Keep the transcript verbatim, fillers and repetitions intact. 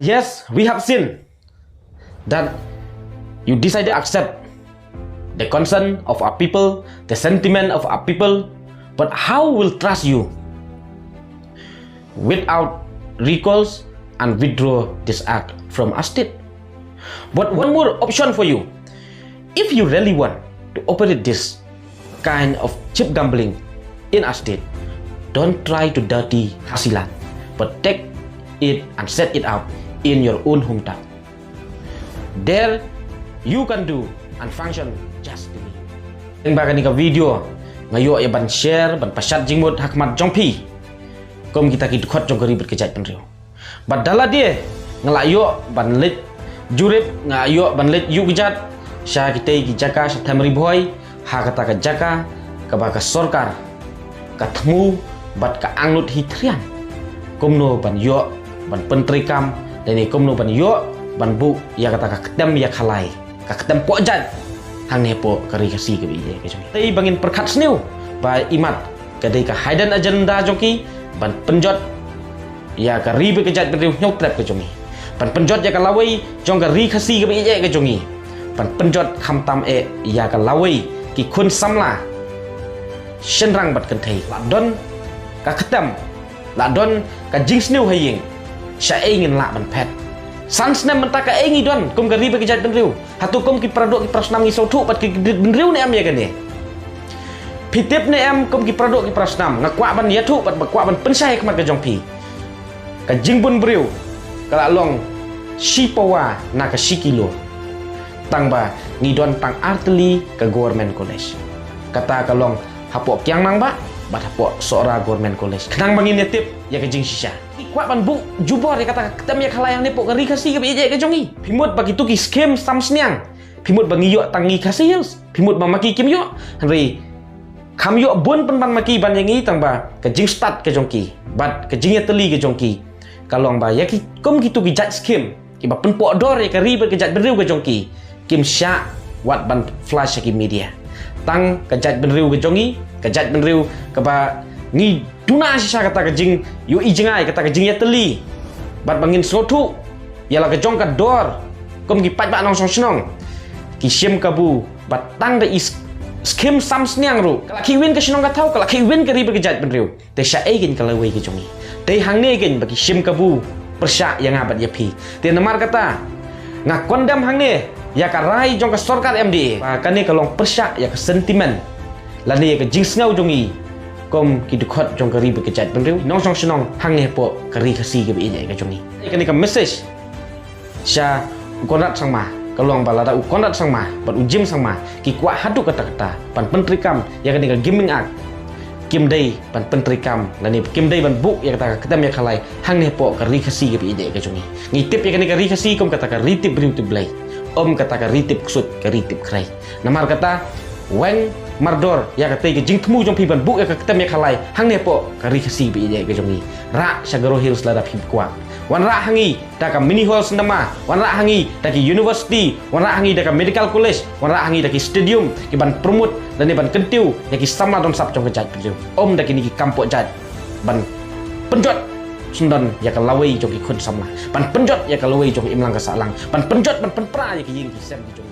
Yes, we have seen that you decided to accept the concern of our people, the sentiment of our people, but how will trust you without recourse and withdraw this act from our state? But one more option for you. If you really want to operate this kind of cheap gambling in our state, don't try to dirty Khasiland, but take it and set it up in your own hometown. There you can do and function just the way. Teng ba kane ka video nga ïoh ïa ban share, ban pashat jingmut ha khmat jong phi kum kita ki dkhot jong ka ri bad ka jaitbynriew. Bad da lade nga la ïoh ban leit jurip, nga ïoh ban leit ïuh kjat sha kitei ki jaka sha Them Ri Bhoi, ha kata ka jaka kaba ka sorkar ka thmu bad ka angnud hi thriang kumno ban ïoh ban pyntreikam, lane kumno ban ïoh ban buh ïa kata ka ktem ïa khalai, ka ktem pok jait hangne hapoh ka ri Khasi kaba ïeit ka jong ngi. Tei ba ngin pyrkhat sniew ba imat ka dei ka hidden agenda jong ki ban pynjot ïa ka ri bad ka jaitbynriew hynñiewtrep ka jong ngi, ban pynjot ïa ka lawei jong ka ri Khasi kaba ïeit ka jong ngi, ban pynjot khamtam eh ïa ka lawei ki khun samla shynrang bad kynthei. La don ka ktem, la don ka jingsniew ha ïing, shaei ngin lah ban phet? San snem mynta kaei ngi don kum ka ri bad ka jaitbynriew? Hato kum ki paradoh ki parasnam ngi sngewthuh bad ki kdit bynriew ne em ïa kane? Phi tip ne em kum ki paradoh ki parasnam, nga kwah ban ïathuh bad ba kwah ban pynshai ha khmat ka jong phi. Ka jingbun briew ka la long shi pawa na ka shi kilo. Tang ba ngi don tang artylli ka government college. Kata ka long hapoh Kiang Nangbah bad hapoh Sohra Government College. Khnang ba ngin ïa tip ïa ka jingshisha. Phi kwah ban buh jubor ïa kata ka ktem ïa khalai hangne hapoh ka ri Khasi kaba ïeit ka jong ngi? Phi mut ba kitu ki skim sam sniang, phi mut ba ngi ïoh tang ngi Khasi Hills? Phi mut ba ma ki kim ïoh? Hynrei kham ïoh bun pynban ma ki ban ïa ngi, tang ba ka jingstad ka jong ki bad ka jingïatylli ka jong ki ka long ba ïa ki kum kitu ki jait skim kiba pynpoh dor ïa ka ri bad ka jaitbynriew ka jong ki, kim shah wat ban flash ha ki media. Tang ka jaitbynriew ka jong ngi, ka jaitbynriew kaba ngi duna shisha kata ka jingïohi jngai, kata ka jingïatylli bad ba ngin sngewthuh ïa la ka jong ka dor kum ki paidbah nongshong shnong, ki shim kabu ba tang da i s-, skim sam sniang ruh ka la khih win ka shnong ka thaw, ka la khih win ka ri bad ka jaitbynriew. Te shaei kein ka lawei ka jong ngi? Te hangne kein ba ki shim kabu pyrshah ïa nga bad ïa phi. Te namar kata nga condemn hangne ïa ka rai jong ka sorkar M D A ba kane ka long pyrshah ïa ka sentiment lane ïa ka jingsngew jong ngi kum ki dkhot jong ka ri bad ka jaitbynriew, nongshong shnong hangne hapoh ka ri Khasi kaba ïeit ka jong ngi. Ïa kane ka message sha u Conrad Sangma ka long ba lada u Conrad Sangma bad u Jim Sangma ki kwah haduh katta katta ban pyntreikam ïa kane ka Gaming Act, kim dei ban pyntreikam lane kim dei ban buh ïa kata ka ktem ïa khalai hangne hapoh ka ri Khasi kaba ïeit ka jong ngi. Ngi tip ïa kane ka ri Khasi kum kata ka ri tip briew tip Blei, ym kata ka ri tip ksuid, ka ri tip khrei. Namar kata weng mardor ïa katei ka jingthmu jong phi ban buh ïa ka ktem ïa khalai hangne hapoh ka ri Khasi ba ïeit ka jong ngi. Rah sha Garo Hills lada phi kwah. Wanrah ha ngi da ka mini hall cinema, wanrah ha ngi da ki university, wanrah ha ngi da ka medical college, wanrah ha ngi da ki stadium, ki ban promote lane ban kyntiew ïa ki samla don sap jong ka jaitbynriew. Ym da kine ki kam pok jait ban pynjot syndon ïa ka lawei jong ki khun samla, ban pynjot ïa ka lawei jong ka imlang ka sahlang, ban pynjot ban pynpra ïa ki ïing ki sem ki jong